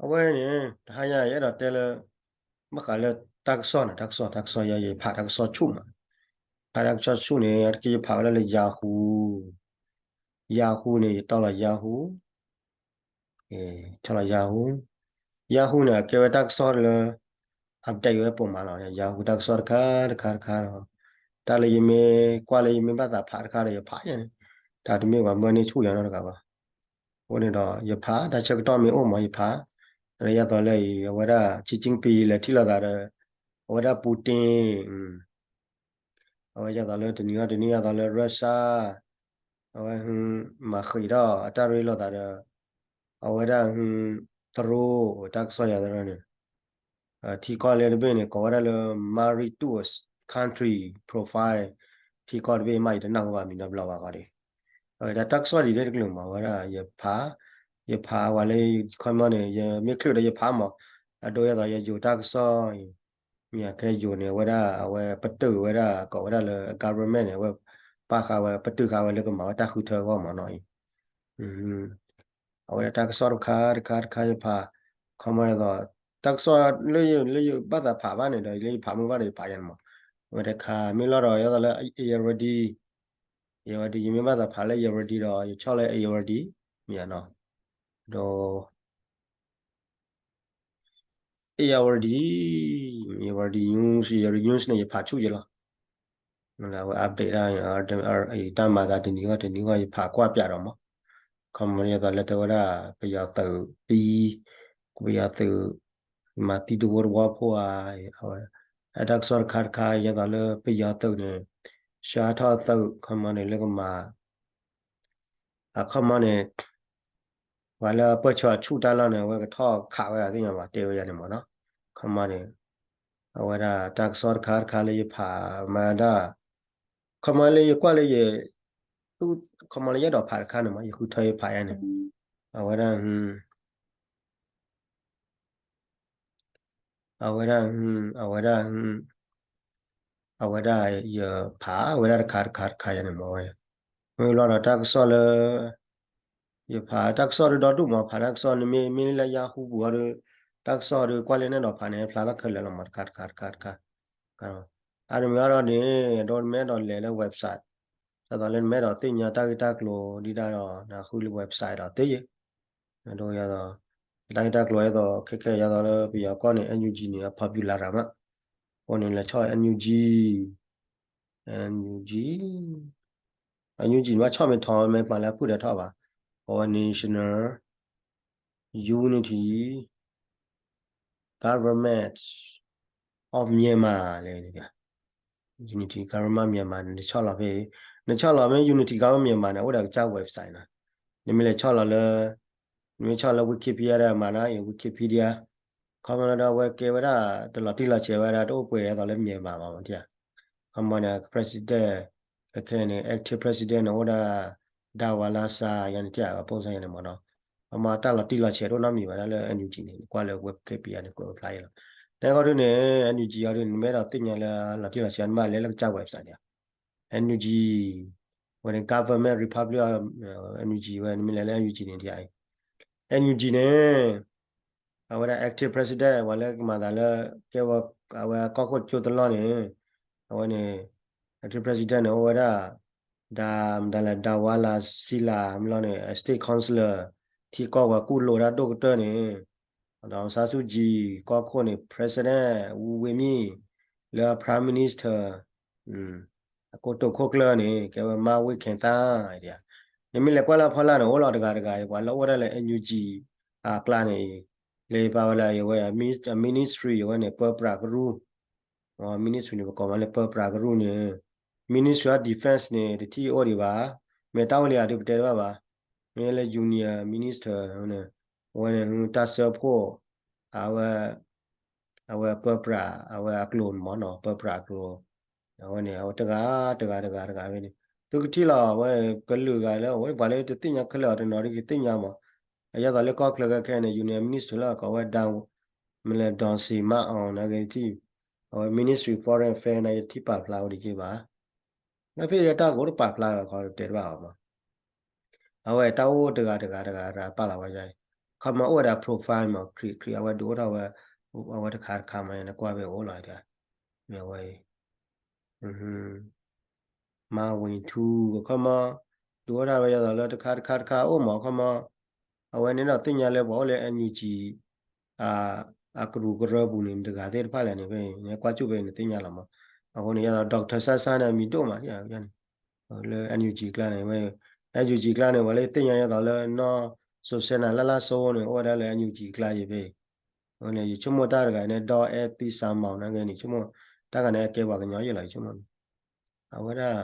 အဝဲန့ၣ် တဟါညါ ယအဲၣ်ဒိးတဲလၢ ဘၣ်ဃးလၢတၢ်ကစီၣ်န့ၣ် တၢ်ကစီၣ် တၢ်ကစီၣ်ယဲ ယဖးတၢ်ကစီၣ်ဆူၣ်မး, ဖးတၢ်ကစီၣ်ဆူၣ်န့ၣ် တက့ၢ်ယဖးဝဲဒၣ်လၢ Yahoo, Yahoo န့ၣ် ယတီၢ်လီၤ Yahoo, ထီၣ်လီၤ Yahoo, Yahoo န့ၣ် အကဲဝဲတၢ်ကစီၣ်လၢ update ဝဲပိာ်မးလီၤ. Yahoo တၢ်ကစီၣ်တခါတခါတခါဒီး တၢ်လၢယမ့ၢ်ကွၢ်လၢယမ့ၢ်ဘၣ်သးဖးတခါဒီးယဖးယဲန့ၣ်, တၢ်တမ့ၢ်ပှၤမၢန့ၢ်ဆူၣ်ယၤနီတဂၤဘၣ်. အဃိန့ၣ်ဒီး ယဖး တၢ်ဆၢကတီၢ်မ့ၢ်အိၣ်မး ယဖး, လၢယသိးလၢအံၤ အဝဲဒၣ် Xi Jinping လဲၤထံၣ်လိာ်သးဒီး အဝဲဒၣ် Putin, အဝဲယသိးလၢတနံၤအီၤတနံၤ ယသိးလၢ Russia, အဝဲ မၤဃံးထီၣ်အတၢ်ရ့လိာ်သးဒီး အဝဲဒၣ် တရူး တၢ်ကစီၣ်ယၤသရၢန့ၣ် ထံကီၢ်လၢတဘ့ၣ်န့ၣ် ကိးဝဲဒၣ်လၢ Mauritius country profile, ထံကီၢ်တဘ့ၣ်မး ယတနၢ်ဟူဘၣ်မံၤနီတဘျီဘၣ်ဃီဒီး အဝဲဒၣ်တၢ်ကစီၣ်ဒ်လဲၣ်တကလုာ်မး အဝဲဒၣ်ယဖး, ယဖးဝဲလၢ comment န့ၣ် ယမ့ၢ်ချုးဒီးယဖးမး, အဒိယသိးယယိၤတၢ်ကစီၣ်အံၤ မ့ၢ်အကဲယိၤန့ၣ် အဝဲဒၣ်အဝဲပတုာ်ဝဲဒၣ် ကိးဝဲဒၣ်လၢ government န့ၣ် အဝဲပာ်ဃာ်ဝဲ ပတုာ်ဃာ်ဝဲလၢကမၤဝဲတၢ်ဃုထၢအဂီၢ်မးနီၤအံၤ အဝဲဒၣ်တၢ်ကစီၣ်တခါတခါတခါယဖး, comment ယသိး တၢ်ကစီၣ်လၢယဘၣ်သးဖးဘၣ်န့ၣ်ဒီး လၢယဖးမုၢ်ဘၣ်ဒီးယဖးယဲန့ၣ်မး, အဝဲတခါမ့ၢ်လီၤဒီး ယသိးလၢ Irrawaddy, Irrawaddy ယမ့ၢ်ဘၣ်သးဖးလၢ Irrawaddy ဒီး ယဆီၣ်လၢ Irrawaddy မ့ၢ်နီၤ, ဒီး Irrawaddy, Irrawaddy News, Irrawaddy News န့ၣ် ယဖးဆူၣ်ယဲလီၤ. အဝဲ update ဒၣ် တၢ်မၤသးတနံၤဂီၢ်တနံၤဂီၢ် ယဖးကွၢ်ပၠးဒီးမး, comment ယသိးလၢတဲဝဲဒၣ် ပယီၤသုးသံ, ပယီၤသုး မၤသံတဝီတဝီဖိဧါ, အဝဲ အတၢ်ကစီၣ်တခါတခါ ယသိးလၢပယီၤသုးန့ၣ် ဆှၢထီၣ်သုး comment န့ၣ် လၢကမၤ အခီမီန့ၣ် ပှၤလၢအပၢၢ်ဆၢအဆူၣ်တၢ်လီၢ်န့ၣ် အဝဲကထီၣ်ခးဝဲဒၣ်သ့ၣ်ညါဘၣ် တဲဝဲယၤန့ၣ်မးနီၤ, ခီမီန့ၣ် အဝဲဒၣ်တၢ်ကစီၣ်တခါတခါလၢယဖးမၤဒၣ် ခီမီလၢယကွၢ်လၢယ ခီမီလၢယအဲၣ်ဒိးဖးတခါန့ၣ်မး ယဃုထၢယဖးယၤန့ၣ် အဝဲဒၣ် အဝဲဒၣ် အဝဲဒၣ် အဝဲဒၣ်ယဖး အဝဲဒၣ်တခါတခါတခါယၤန့ၣ်မးဝဲ, မ့ၢ်လီၤဒီးတၢ်ကစီၣ်လၢ ယဖးတၢ်ကစီၣ်ဒုဒီဒူၣ်မး ဖးတၢ်ကစီၣ်န့ၣ်မ့ၢ် မ့ၢ်လၢ Yahoo ပူၤအီၤဒီး တၢ်ကစီၣ်ဒီးကွၢ်လၢနဲၣ်ဒီးဖးန့ၣ် ဖျါထီၣ်ခဲလၢာ်လီၤမး တခါတခါတခါတခါ, အါတမံၤအါဒီးန့ၣ် ဒီးနမ့ၢ်အဲၣ်ဒိးလဲၤလၢ website ဒ်သိးလၢနမ့ၢ်အဲၣ်ဒိးသ့ၣ်ညါတၢ်ဂ့ၢ်တၢ်ကျိၤဒ်ဒၣ်ဒီး နဃုလၢ website ဒီးသ့ယဲ အဒိယသိး တၢ်ဂ့ၢ်တၢ်ကျိၤဒ်သိး ခဲခဲယသိးလၢပယီၤကီၢ်န့ၣ် NUG န့ၣ် အ popular တၢ်မး, အဃိန့ၣ် လဲၤဆီၣ်လၢ NUG, NUG, NUG န့ၣ် ဘၣ်ဆီၣ်မ့ၢ်ထီၣ်မ့ၢ်ပာ်လၢအဖုၣ်ဒီးထီၣ်ဘၣ်, အဝဲ National Unity Government of Myanmar လဲၣ် Unity Government Myanmar န့ၣ် နဆီၣ်လီၤဖဲ နဆီၣ်လီၤမ့ၢ် Unity Government Myanmar န့ၣ် အိၣ်ဒီးကစၢ် website နီၤ, နမ့ၢ်လဲၤဆီၣ်လီၤလၢ နမ့ၢ်ဆီၣ်လီၤလၢ Wikipedia ဒီးမၤနီၤ ယ Wikipedia ခီမီလၢဒီးအဝဲကဲဝဲဒၣ် တလီၤတံၢ်လီၤဆဲးဝဲဒၣ် တအိၣ်ပှဲၤအသိးလၢ Myanmar ဘၣ်မး ခီမီန့ၣ် president ခဲခဲန့ၣ် acting president န့ၣ် အိၣ်ဒၣ် Dawala Sa ယၤန့ၣ် တၢ်အကပိၢ်စၢ်ယၤန့ၣ်မးနီၤ, အမၤတၢ်လီၤတံၢ်လီၤဆဲးတအိၣ်နီတမံၤဘၣ်ဒၣ်လၢ NUG န့ၣ် နကွၢ်လၢ Wikipedia န့ၣ် ကွဲးဖျါယဲလီၤ, တဲခီဒုန့ၣ် NUG အီၤဒုန့ၣ် နမ့ၢ်အဲၣ်ဒိးသ့ၣ်ညါလၢလီၤတံၢ်လီၤဆဲး နဘၣ်လဲၤလၢကစၢ် website န့ၣ် NUG, ဝဲန့ၣ် Government Republic of NUG ဝဲ နမ့ၢ်လဲၤလၢ NUG န့ၣ် ဒ်အံၤ NUG န့ၣ် အဝဲဒၣ် acting president ပှၤလၢကမၤသးလၢ ကဲဝဲ အဝဲကီၢ်ခိၣ်ကၠိတလီၢ်န့ၣ် အဝဲန့ၣ် acting president န့ၣ် အိၣ်ဝဲဒၣ် ဒ်မတၤလဲၣ် Dawala Sila မ့ၢ်လီၤန့ၣ် state councillor ထံကီၢ်ပှၤကူၣ်လိာ်ဒၣ်ဒိၣ်ကတၢၢ်န့ၣ် ဒေါ်အောင်ဆန်းစုကြည် ကီၢ်ခိၣ်န့ၣ် president ဝူဝ့မံ လၢ prime minister အကိတိာ်ခိၣ်ကျၢၢ်န့ၣ် ကဲဝဲ မါဝ့ၢ်ခ့သါ နမ့ၢ်လဲၤကွၢ်လၢအဖီလာ်န့ၣ် အိၣ်လီၤတဂၤတဂၤ ပှၤလၢအိၣ်ဒၣ်လၢ NUG အကျါန့ၣ် လၢပာ်ဝဲလၢ အဝဲ ministry အဝဲန့ၣ် ပၢပြးကရူၢ် ministry န့ၣ် ပကိးမးလၢပၢပြးကရူၢ်န့ၣ် ministry of defense န့ၣ် တထံၣ်အိၣ်ဒံးဘၣ် မ့ၢ်တၢ်အိၣ်လၢအဒုးပတဲတဘၣ်ဘၣ် မ့ၢ်လၢ union minister န့ၣ် အဝဲန့ၣ် တၢ်စၢဖှိၣ် အဝဲ အဝဲပၢပြး အဝဲအကျိၤန့ၣ်မးနီၤ ပၢပြးအကျိၤ အဝဲန့ၣ် အဝဲတဂၤ တဂၤ တဂၤ တဂၤဝဲန့ၣ် သုကထံၣ်လီၤ အဝဲ ကလုာ်ဂၤလၢ အဝဲပှၤလၢတသ့ၣ်ညါခဲလၢာ်အီၤတနီၤဒ်ကသ့ၣ်ညါမး အယဲသိးလၢကီၢ်ချၢခဲခဲန့ၣ် union minister လၢကိးဝဲ ဒၣ် မ့ၢ်လၢ ဒွန်စံးမၣ်အီၣ် နဂ့ၤထံၣ် အဝဲ ministry foreign affairs န့ၣ် ယထံၣ်ပာ်ဖျါဝဲဒ်က့ဘၣ် နသ့ၣ်ညါတၢ်ကအိၣ်တပာ်ဖျါလီၤခီတဲတဘၣ်အီၤမး အဝဲတၢ်အိၣ်တဂၤတဂၤတဂၤတဂၤပာ်လီၤဝဲယၤအံၤ ခီမီအိၣ်ဝဲဒၣ် profile မး create create အဝဲဒုးအိၣ်ထီၣ်ဝဲ အဝဲတခါတခါမး နကွၢ်ဖဲအိၣ်လီၤ မ့ၢ်ဝဲအံၤ မၤဝံၤထူ ခီမီ ဒုးအိၣ်ထီၣ်ဝဲဒ်သိးလၢတခါတခါတခါအိၣ်မး ခီမီ အဝဲန့ၣ်ဒီးသ့ၣ်ညါလၢပှၤအိၣ်လၢ NUG အကရူၢ်ကရၢပူၤန့ၣ် တဂၤသ့ၣ်တဖၣ်လဲၣ်န့ၣ် ဖဲအံၤ နကွၢ်စူၣ်ဖဲအံၤ နသ့ၣ်ညါလီၤမး. အဃိန့ၣ် ယဲဒီး doctor ဆၣ်ဆၣ်န့ၣ် အမံၤဒိၣ်မး လၢ NUG ကျါန့ၣ် ဝဲ NUG ကျါန့ၣ် ပှၤလၢသ့ၣ်ညါယဲသိးလၢနီၢ် social န့ၣ် လၢလၢစိန့ၣ် အိၣ်ဝဲဒၣ်လၢ NUG ကျါယံၤဖဲအံၤ အဃိန့ၣ် ယဆိကမိၣ်တၢ်တဂၤန့ၣ် ဒီအဲသံစၢ်မီၣ်နာ်က့န့ၣ် ဆိကမိၣ် တၢ်ဂၤန့ၣ် အကဲပှၤကညီယံၤလီၤ ယဆိကမိၣ်န့ၣ် အဝဲဒၣ်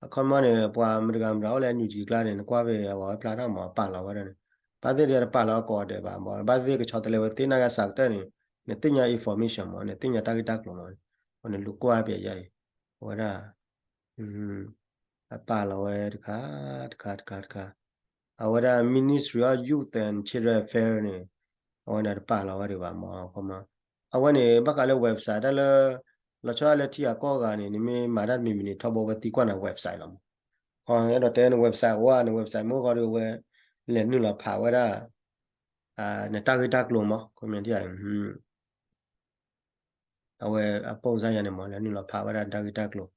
အခီမီန့ၣ် ပှၤမတဂၤမတဂၤအိၣ်လၢ NUG ကျါန့ၣ် နကွၢ်ဖဲအဝဲဖျါထီၣ်မး ပာ်လီၤဝဲဒၣ်န့ၣ် ဘၣ်သ့ၣ်ဒီးတပာ်လီၤကိးဂၤဒဲးဘၣ်မး ဘၣ်သ့ၣ်ကဆီတလဲဝဲသ့ၣ်နာ်က့စးကတၢၢ်န့ၣ် နသ့ၣ်ညါ information မး နသ့ၣ်ညါတၢ်ဂ့ၢ်တၢ်ကျိၤမး အဃိန့ၣ် လူၤကွၢ်ပျဲယါအံၤ အဝဲဒၣ် အပာ်လီၤဝဲတခါ တခါ တခါ တခါ အဝဲဒၣ် Ministry of Youth and Children Affairs န့ၣ် အဝဲန့ၣ်တပာ်လီၤဝဲဒံးဘၣ်မး ခီမီ အဝဲန့ၣ် ဘၣ်ဃးလၢ website တၢ်လၢ လီၤဆီဒၣ်လၢထံဂၤကီၢ်ဂၤန့ၣ် နမ့ၢ်မၤတၢ်တမံၤမံၤန့ၣ် ထီဘိဝဲသံကွၢ်နၤ website လီၤမး ခီအဲၣ်ဒိးတဲန website ဝဲ န website မ့ၢ်အိၣ်ဃီဒီးဝဲ လဲၤနုာ်လီၤဖးဝဲဒၣ် နတၢ်ဂ့ၢ်တၢ်ကျိၤမး ခီမီ အဝဲအပိၢ်စၢ်ယၤန့ၣ်မး လဲၤနုာ်လီၤဖးဝဲဒၣ်တၢ်ဂ့ၢ်တၢ်ကျိၤ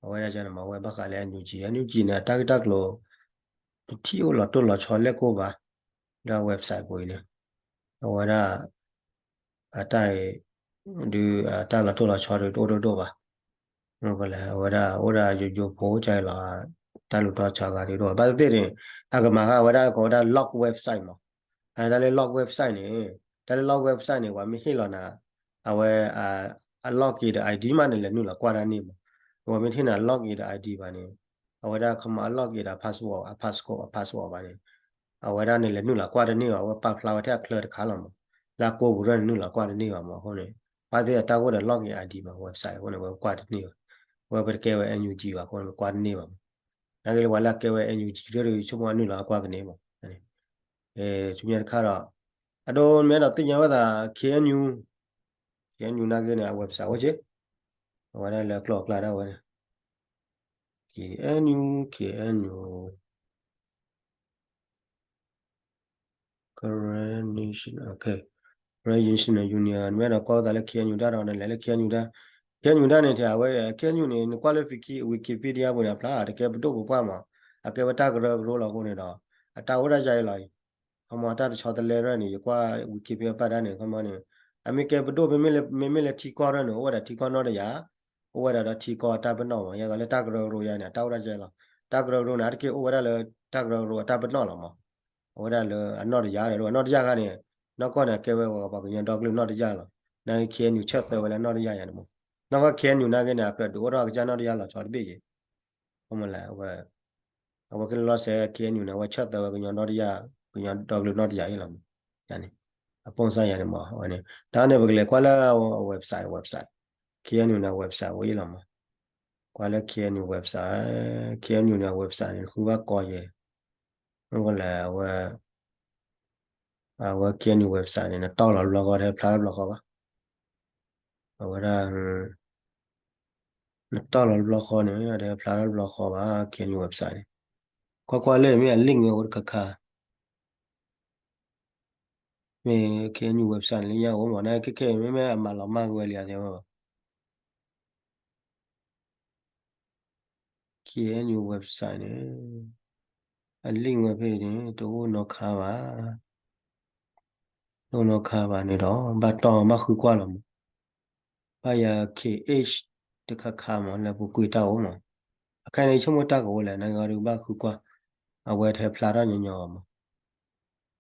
အဝဲဒၣ်ယၤန့ၣ်မး အဝဲဘၣ်ဃးလၢ NUG NUG န့ၣ် တၢ်ဂ့ၢ်တၢ်ကျိၤ တထံၣ်အိၣ်လီၤတိၢ်လီၤဆီလဲၣ်ကိၢ်ဘၣ် ဒီး website ပူၤအံၤန့ၣ် အဝဲဒၣ် အတၢ်အံၤ ဒုး တၢ်လီၤတိၢ်လီၤဆီဒုးတအိၣ်ဒိၣ်ဒိၣ်ဘၣ် မ့ၢ်ကလဲၣ် အဝဲဒၣ်အိၣ်ဒၣ်ယိယိဖိကလဲၣ်လီၤ တၢ်လူၤတီၢ်ဆီဂၤဒုးဒိၣ် ဘၣ်သ့ၣ်သ့ၣ်န့ၣ် အကမၤဃာ်ဝဲဒၣ်ကိးဝဲဒၣ် log website မး တၢ်လၢ log website န့ၣ် တၢ်လၢ log website န့ၣ် ပှၤမ့ၢ်ဟ့ၣ်လီၤနၤ အဝဲ အ log in ဒီး ID မး နလဲၤနုာ်လီၤကွၢ်တၢ်န့ၣ်မး ပှၤမ့ၢ်ဟ့ၣ်နၤ log in ဒီး ID ဘၣ်န့ၣ် အဝဲဒၣ်ခီမီ အ log in ဒီး password အ passcode အ password ဘၣ်န့ၣ် အဝဲဒၣ်နလဲၤနုာ်လီၤကွၢ်တၢ်န့ၣ်ဘၣ် အဝဲပာ်ဖျါဝဲထဲအချၢတခါလီၤမး လၢအကိာ်ပူၤဒီးနနုာ်လီၤကွၢ်တၢ်န့ၣ်ဘၣ်မး အဃိန့ၣ် ဘၣ်သ့ၣ်အတၢ်အိၣ်ဒီး log in ID မး website အဃိန့ၣ် ဝဲကွၢ်တၢ်န့ၣ်ဘၣ် ဝဲပတကဲဝဲ NUG ဘၣ် အဃိန့ၣ်ကွၢ်တၢ်န့ၣ်ဘၣ်မး နာ်က့လၢပှၤလၢအကဲဝဲ NUG ဒီး ဆိကမိၣ်နုာ်လီၤကွၢ်ကန့ၣ်မး ဆူမဲာ်တခါဒီး အဒိ မ့ၢ်အဲၣ်ဒိးသ့ၣ်ညါဝဲသး KNU KNU နာ်က့န့ၣ် အ website ဝဲက့ အဝဲဒၣ်လၢကျိာ်အကျါဒၣ်ဝဲန့ၣ် KNU KNU Karen National Karen National Union မ့ၢ်အဲၣ်ဒိးကွၢ်ဝဲသးလၢ KNU တၢ်ဒီးနလဲၤလၢ KNU တၢ် KNU တၢ်န့ၣ် ထံၣ်အဝဲ KNU န့ၣ် နကွၢ်လၢ Wiki Wikipedia ပူၤန့ၣ် အဖျါတကဲပဒိၣ်ပပှၢ်မး အကဲဝဲတၢ်ကရၢကရိလီၤအဃိန့ၣ်ဒီး အတၢ်အိၣ်ဒၣ်ယါအံၤလီၤ ခီမီတၢ်တဆီတလဲရဲၣ်န့ၣ် ယကွၢ် Wikipedia ပာ်တၢ်န့ၣ် ခီမီန့ၣ် အမ့ၢ်ကဲပဒိၣ် မ့မ့ၢ်လၢထံကီၢ်ရဲၣ်န့ၣ် အိၣ်ဝဲဒၣ်ထံကီၢ်နီၢ်တယၢ် အိၣ်ဝဲဒၣ်ဒီးထံကီၢ်အတၢ်ပနီၣ်မး ယဲသိးလၢတၢ်ကရၢကရိယါန့ၣ် အတၢ်အိၣ်ဒၣ်ယါလီၤ တၢ်ကရၢကရိန့ၣ် အတက့ၢ်အိၣ်ဝဲဒၣ်လၢတၢ်ကရၢကရိအတၢ်ပနီၣ်လီၤမး အဝဲဒၣ်လၢအနီၢ်တယၢ်ဒီး အနီၢ်တယၢ်ခါန့ၣ် နီၢ်ကီၢ်န့ၣ် အကဲဝဲပှၤကညီဒီကလုာ်နီၢ်တယၢ်လီၤ နာ်က့ KNU ဆၢသၢဝဲလၢနီၢ်တယၢ်ယါန့ၣ်မး နီၢ်ကီၢ် KNU နာ်က့န့ၣ် အကြၢးဒုးအိၣ်ထီၣ်ကစၢ်နီၢ်တယၢ်လီၤဆီတဘ့ၣ်က့ ခီမီလဲၣ် အဝဲကလီၤစဲ KNU န့ၣ် အဝဲဆၢသၢဝဲကညီဒီတယၢ် ကညီဒီကလုာ်နီၢ်တယၢ်အံၤလီၤမး ယါန့ၣ် အပိၢ်စၢ်ယါန့ၣ်မး အဝဲန့ၣ် တၢ်န့ၣ် ပကလဲၤကွၢ်လၢအ website website KNU န့ၣ် website ဝဲအံၤလီၤမး ကွၢ်လၢ KNU website KNU န့ၣ် website န့ၣ် ဃုဘၣ်ကီယဲၢ် မ့ၢ်ကလဲၣ် အဝဲ အဝဲ KNU website န့ၣ် နတီၢ်လီၤတဘျီဃီ တဟဲဖျါထီၣ်တဘျီဃီဘၣ် အဝဲဒၣ် နတီၢ်လီၤတဘျီဃီန့ၣ် တဟဲဖျါထီၣ်တဘျီဃီဘၣ် KNU website န့ၣ် ကွၢ်ကွၢ်လၢမ့ၢ်အ link ဝဲအိၣ်တခါခါ မ့ၢ် KNU website န့ၣ် လၢညါအိၣ်မး နခဲခဲအံၤ မ့မ့ၢ်အမၤလီၤမၢ်က့ၤဝဲလံဧါ တဲဝဲ KNU website န့ၣ် အ link ဝဲဖဲအံၤန့ၣ် တအိၣ်နီတခါဘၣ် တအိၣ်နီတခါဘၣ်န့ၣ်ဒီး ဘၣ်တီၢ်ဘၣ်ဃုကွၢ်လီၤမး ဘၣ်ယၤ KH တခါခါမး လၢပူၤကွံာ်တၢ်အိၣ်မး အခဲအံၤန့ၣ် ယဆိကမိၣ်တၢ်ကအိၣ်လဲၣ် နဂီၢ်ဒုးဘၣ်ဃုကွၢ် အဝဲတဟဲဖျါထီၣ်ညီညီဘၣ်မး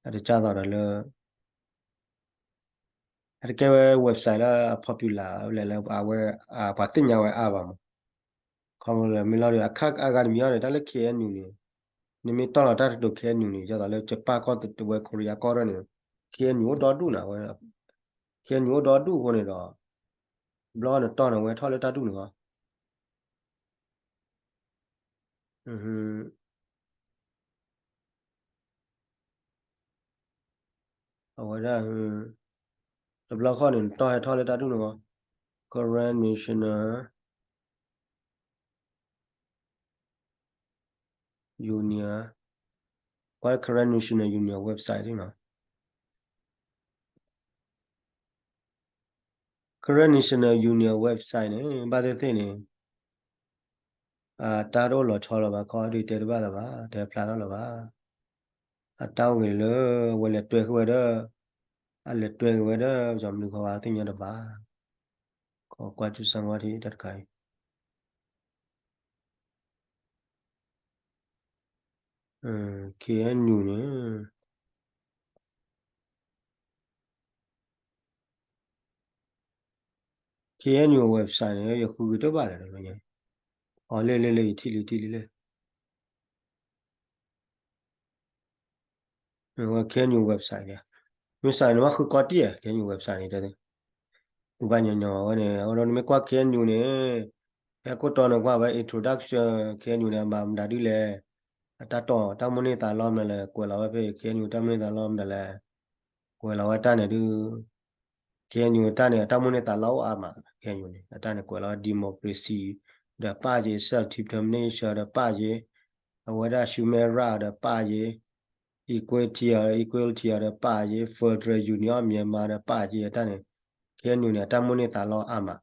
အတကၢ်သိးဒီးလၢ အတကဲဝဲ website လၢအ popular လဲၣ်လၢအဝဲ ပှၤသ့ၣ်ညါဝဲအါဘၣ်မး ခီဖျိလၢမ့ၢ်လီၤဒီး အခါအဂၤတမံၤအံၤဒီး တၢ်လၢ KNU န့ၣ် နမ့ၢ်တီၢ်လီၤတၢ်တဒိး KNU န့ၣ် ယသိးလၢ Japan ကီၢ်တဝဲ Korea ကီၢ်ရဲၣ်န့ၣ် KNU အိၣ်ဒီဒူၣ်န့ၣ် အဝဲ KNU အိၣ်ဒီဒူၣ်အဃိန့ၣ်ဒီး ဘျီနတီၢ်န့ၣ် အဝဲထီၣ်လၢတၢ်ဒူၣ်န့ၣ်လီၤ အဝဲဒၣ် တဘျီဃီန့ၣ် နတီၢ်ဟဲထီၣ်လၢတၢ်ဒူၣ်န့ၣ်လီၤ Karen National Union ကွၢ် Karen National Union website န့ၣ်လီၤ Karen National Union website န့ၣ် ဘၣ်သ့ၣ်သ့ၣ်န့ၣ် အတၢ်တအိၣ်လီၤဆီလီၤဘၣ် ခီဒုးတဲတဘၣ်လၢၤဘၣ် တဲဖျါထီၣ်လၢၤဘၣ်. အတၢ်အိၣ်ဂ့ၤလၢ အဝဲလဲၤတွဲဃုာ်ဝဲဒၣ် အလဲၤတွဲက့ၤဝဲဒၣ် ယမနုၤခီဘၣ်သ့ၣ်ညါတဘၣ်. ခီကွၢ်စူၣ်စၢ်ဝါထံတၢ်တခါအံၤ KNU န့ၣ် KNU website န့ၣ် ယဃုက့ၤတဘၣ်လၢၤ အီၤ လ့လ့လ့ ယထံၣ်လံထံၣ်လံလ့ ဝဲ KNU website န့ၣ် မ့ၢ်စးန့ၣ် ဘၣ်ဃုကီတံၢ်ဧါ KNU website န့ၣ် တၢ်သ့ၣ် ဘၣ်ညီညီဝဲန့ၣ် အဝဲဒၣ်နမ့ၢ်ကွၢ် KNU န့ၣ် ဟဲကိးတီၤန့ၣ်ကွၢ်ဝဲ introduction KNU န့ၣ် အမၤမတၤဒ်လဲၣ် အတၢ်တီၢ်တၢ်မိၣ်န့ၢ်သးလီမနုၤလဲၣ် ကွဲးလီၤဝဲဖဲ KNU တၢ်မိၣ်န့ၢ်သးလီမနုၤလဲၣ် ကွဲးလီၤဝဲတၢ်န့ၣ်ဒုး KNU တၢ်န့ၣ် အတၢ်မိၣ်န့ၢ်သးလီအိၣ်အါမး KNU န့ၣ် အတၢ်န့ၣ်ကွဲးလီၤဝဲ democracy ဒီးပာ်က့ၤ self determination ဒီးပာ်က့ၤ အဝဲဒၣ် human right ဒီးပာ်က့ၤ equity အ equality အဒီးပာ်က့ၤ Federal Union of Myanmar ဒီးပာ်က့ၤအတၢ်န့ၣ် KNU န့ၣ် အတၢ်မိၣ်န့ၢ်သးလီအါမး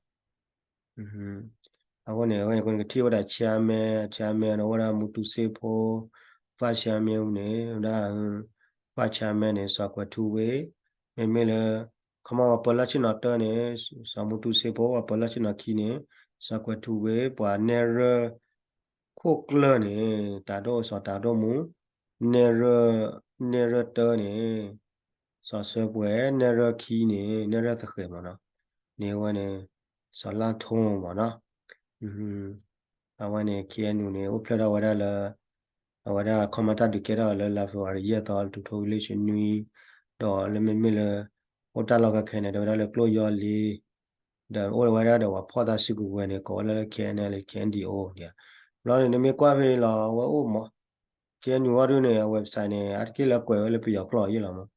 အဃိန့ၣ် အဝဲန့ၣ် ကထံၣ်ဝဲဒၣ် chairman chairman န့ၣ် အိၣ်ဝဲဒၣ် မူတူစ့ဖိ vice chairman န့ၣ် ဝဲဒၣ် vice chairman န့ၣ် စီၤကွဲၤထူဝ့ မ့မ့ၢ်လၢ ခီမီ ပှၤပၢၤလီၢ်ဆ့ၣ်နီၤတၢန့ၣ် စီၤမူတူစ့ဖိ ပှၤပၢၤလီၢ်ဆ့ၣ်နီၤခံန့ၣ် စီၤကွဲၤထူဝ့ ပှၤနဲၣ်ရွဲၣ် ခိၣ်ကျၢၢ်န့ၣ် တၢ်ဒိၣ်စီၤတၢ်ဒိၣ်မူ နဲၣ်ရွဲၣ် နဲၣ်ရွဲၣ်တၢန့ၣ် စီၤစၢပှဲၤ နဲၣ်ရွဲၣ်ခံန့ၣ် နဲၣ်ရွဲၣ်သဃဲၤမ့ၢ်နီၤ န့ၣ်အဝဲန့ၣ် စီၤလါထိမ့ၢ်နီၤ အဝဲန့ၣ် KNU န့ၣ် အိၣ်ဖျဲၣ်ထီၣ်ဝဲဒၣ်လၢ အဝဲဒၣ်ခီမီတၢ်ဒုးကဲထီၣ်လၢ လါ February ယဲၢ်သီ တကထိခွံကယၤလွံၢ်ဆံနွံ ဒီးလၢမ့မ့ၢ်လၢ အိၣ်တၢ်လီၢ်ခဲခဲန့ၣ် တဲဝဲဒၣ်လၢကျိၣ်ယီၢ်လ့ ဒီးအိၣ်ဝဲဒၣ်ဒီးပှၤဖီၣ်တၢ်စုကဝဲၤန့ၣ် ကိးဝဲလၢ KNLA KNDO န့ၣ် ဘျီန့ၣ် နမ့ၢ်ကွၢ်ဖဲလီၤ အဝဲအိၣ်မး KNU အီၤဒုးန့ၣ် အ website န့ၣ် အါတက့ၢ်လၢကွဲးဝဲလၢပယီၤကျိာ်ယဲၢ်လီၤမး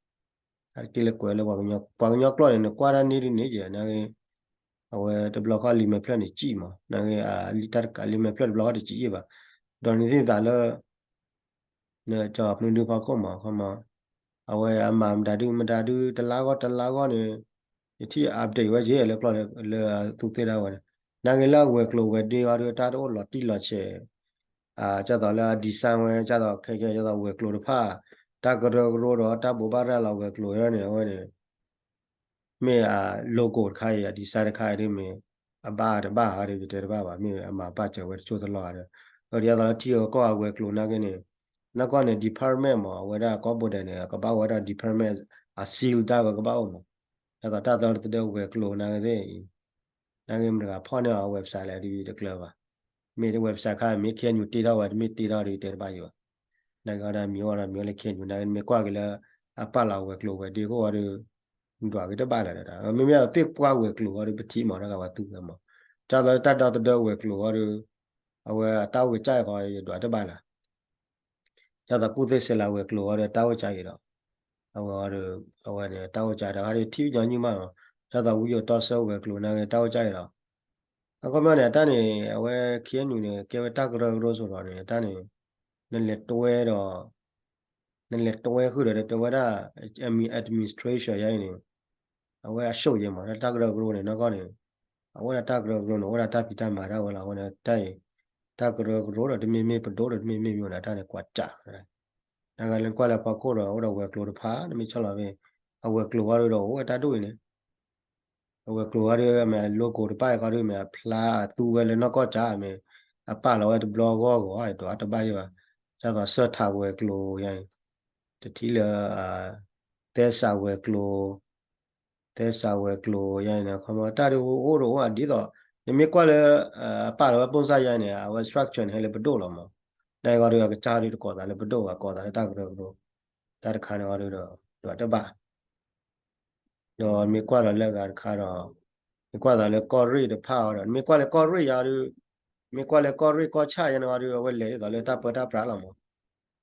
အါတက့ၢ်လၢကွဲးလၢပှၤကညီ ပှၤကညီကျိာ်န့ၣ် နကွၢ်တၢ်န့ၢ်ဒုးန့ၣ်ကဲ နာ်ဂ့ၤ အဝဲတဘျီဃီလံာ်မဲာ်ဖျၢၣ်န့ၣ်စံၣ်မး နာ်ဂ့ၤ တၢ်တကးလံာ်မဲာ်ဖျၢၣ်တဘျီဃီတစံၣ်ယဲၢ်ဘၣ် ဒီးနသ့ၣ်သးလၢ ကၠီမနုၤဒုဖီခိၣ်မး ခီမီ အဝဲအမၤမတၤဒုမတၤဒု တလါဂီၢ်တလါဂီၢ်န့ၣ် ယထံၣ်အ update ဝဲယဲၢ်လၢကျိာ်လၢအသူးသ့ၣ်ဒၣ်ဝဲန့ၣ် နာ်ဂ့ၤလၢအဝဲၤကျိၤဝဲၤဒ့အီၤဒုး တၢ်တအိၣ်လီၤတံၢ်လီၤဆဲး ကၢ်သိးလၢအ design ဝဲ ကၢ်သိးခဲကဲ ကၢ်သိးဝဲၤကျိၤတဖၣ် တၢ်ကရၢကရိဒီးတၢ်ဘိးဘၣ်ရၤလီၤဝဲၤကျိၤန့ၣ် အဝဲန့ၣ် မ့ၢ်အ logo တခါအံၤ အ design တခါအံၤဒ်မ့ၢ် အဘၣ်တဘၣ်ဟီဒ် ယတဲတဘၣ်ဘၣ် မ့ၢ်အမၤပာ်စၢၤဝဲတစိၢ်တလီၢ်ဟီဒ် အဒ်သိးလၢထံဂၤကီၢ်ဂၤဝဲၤကျိၤနာ်က့န့ၣ် နီၢ်ကီၢ်န့ၣ် department မး အဝဲဒၣ်ကိးဘိဒဲးန့ၣ် ကဘၣ်ဝဲဒၣ် department အ seal တၢ်ဝဲကဘၣ်အိၣ်မး ဒ်သိးတၢ်သီတသဒၢဝဲၤကျိၤနာ်က့သ့ၣ်အံၤ နာ်က့မတၤဂၤဖီၣ်န့ၢ်အီၤ website လဲၣ်ဒ်တကျၢၤဘၣ် မ့ၢ်တ website ခါမ့ၢ် KNU တ့ထီၣ်ဝဲ တမ့ၢ်တ့ထီၣ်ဒ်တဲတဘၣ်ယံၤဘၣ် နာ်က့အီၤဒၣ်မံၤအိၣ်ဒီးမံၤအိၣ်လၢ KNU နာ်က့ နမ့ၢ်ကွၢ်က့ၤလၢ အပာ်လီၤဝဲၤကျိၤဝဲၤဒ့ခိၣ်အီၤဒီး ဒွးက့ၤတဘၣ်လၢၤဒီး မ့မ့ၢ်အသ့ၣ်ပှၢ်ဝဲၤကျိၤအီၤဒီး ပထံၣ်မး တၢ်ဂၤဝဲသူဝဲမး ကၢ်သိးလၢတၢ်ဒီသဒၢဝဲၤကျိၤအီၤဒီး အဝဲအတၢ်အိၣ်ကစၢ်အံၤဃီ ယဒွးတဘၣ်လၢၤ ကၢ်သိးကူၣ်သ့စဲးလၤဝဲၤကျိၤအီၤဒီး တၢ်အိၣ်ကစၢ်အံၤဒီး အဝဲအီၤဒီး အဝဲန့ၣ် တၢ်အိၣ်ကစၢ်ဒီး ဟါဒီးထံၣ်ညီနုၢ်မးလီၤ ကၢ်သိးဝံယိၤတီဆၢဝဲၤကျိၤနာ်က့ တၢ်အိၣ်ကစၢ်အံၤဒီး အခီပညီန့ၣ် အတၢ်န့ၣ် အဝဲ KNU န့ၣ် ကဲဝဲတၢ်ကရၢကရိစိၤဒီးန့ၣ် အတၢ်န့ၣ် နလဲၤတွဲဒီး နလဲၤတွဲဃုာ်ဒီး တဲဝဲဒၣ် အမံၤ administration ယါအံၤန့ၣ် အဝဲအဆိၣ်ယဲမး တၢ်ကရၢကရိန့ၣ် နီၢ်ကီၢ်န့ၣ် အဝဲဒၣ်တၢ်ကရၢကရိန့ၣ် အိၣ်ဒၣ်တၢ်ဖံးတၢ်မၤဒၣ်ဝဲလီၤ အဝဲန့ၣ် တၢ်အံၤ တၢ်ကရၢကရိဒီး တမ့မ့ၢ်ပဒိၣ်ဒီး တမ့မ့ၢ်မ့ၢ်ဝဲဒၣ်တၢ်န့ၣ် ကွၢ်စးဝဲဒၣ် နဂၤလၢကွၢ်လၢဖီခိၣ်ဒီး အိၣ်ဒီးဝဲၤကျိၤတဖၣ် နမ့ၢ်ဆီၣ်လီၤဖဲ အဝဲၤကျိၤဝဲဒီး အိၣ်ဝဲတၢ်ဒိၣ်အံၤန့ၣ် အဝဲၤကျိၤဝဲဒီး မ့ၢ်အ logo တပၣ်အံၤဃီဒီး မ့ၢ်အဖျါအသူဝဲလၢနီၢ်ကီၢ်ကၢ် မ့ၢ်အပာ်လီၤဝဲတဘျီဂီၢ်ဂီၢ် ဒွးတဘၣ်ယံၤဘၣ် ကၢ်သိးစၢထးဝဲၤကျိၤယါအံၤ တထံၣ်လၢ သဲစးဝဲၤကျိၤ သဲစးဝဲၤကျိၤယါအံၤန့ၣ် ခီမီတၢ်ဒ်အိၣ်ဒီးအိၣ်အဒ်သိး နမ့ၢ်ကွၢ်လၢ အပာ်လီၤဝဲ ပိၢ်စၢ်ယါအံၤန့ၣ် အဝဲ structure န့ၣ် ဟဲလၢပဒိၣ်လီၤမး နဂၤဒီး အကစၢ်ဒီးတကိးသးလၢပဒိၣ်ဘၣ် ကိးသးလၢတၢ်ကရၢကရိ တၢ်တခါန့ၣ်အီၤဒီး ဒွးတဘၣ် ဒီးမ့ၢ်ကွၢ်ဒီးလၢအဂၤတခါဒီး မ့ၢ်ကွၢ်သးလၢကီၢ်ရ့ၣ်တဖၣ်အီၤဒီး မ့ၢ်ကွၢ်လၢကီၢ်ရ့ၣ်ယါဒီး မ့ၢ်ကွၢ်လၢကီၢ်ရ့ၣ်ကီၢ်ဆၣ်ယါန့ၣ်အီၤဒီး အဝဲလဲၤဒ်သိးလၢတၢ်ပၢတၢ်ပြးလီၤမး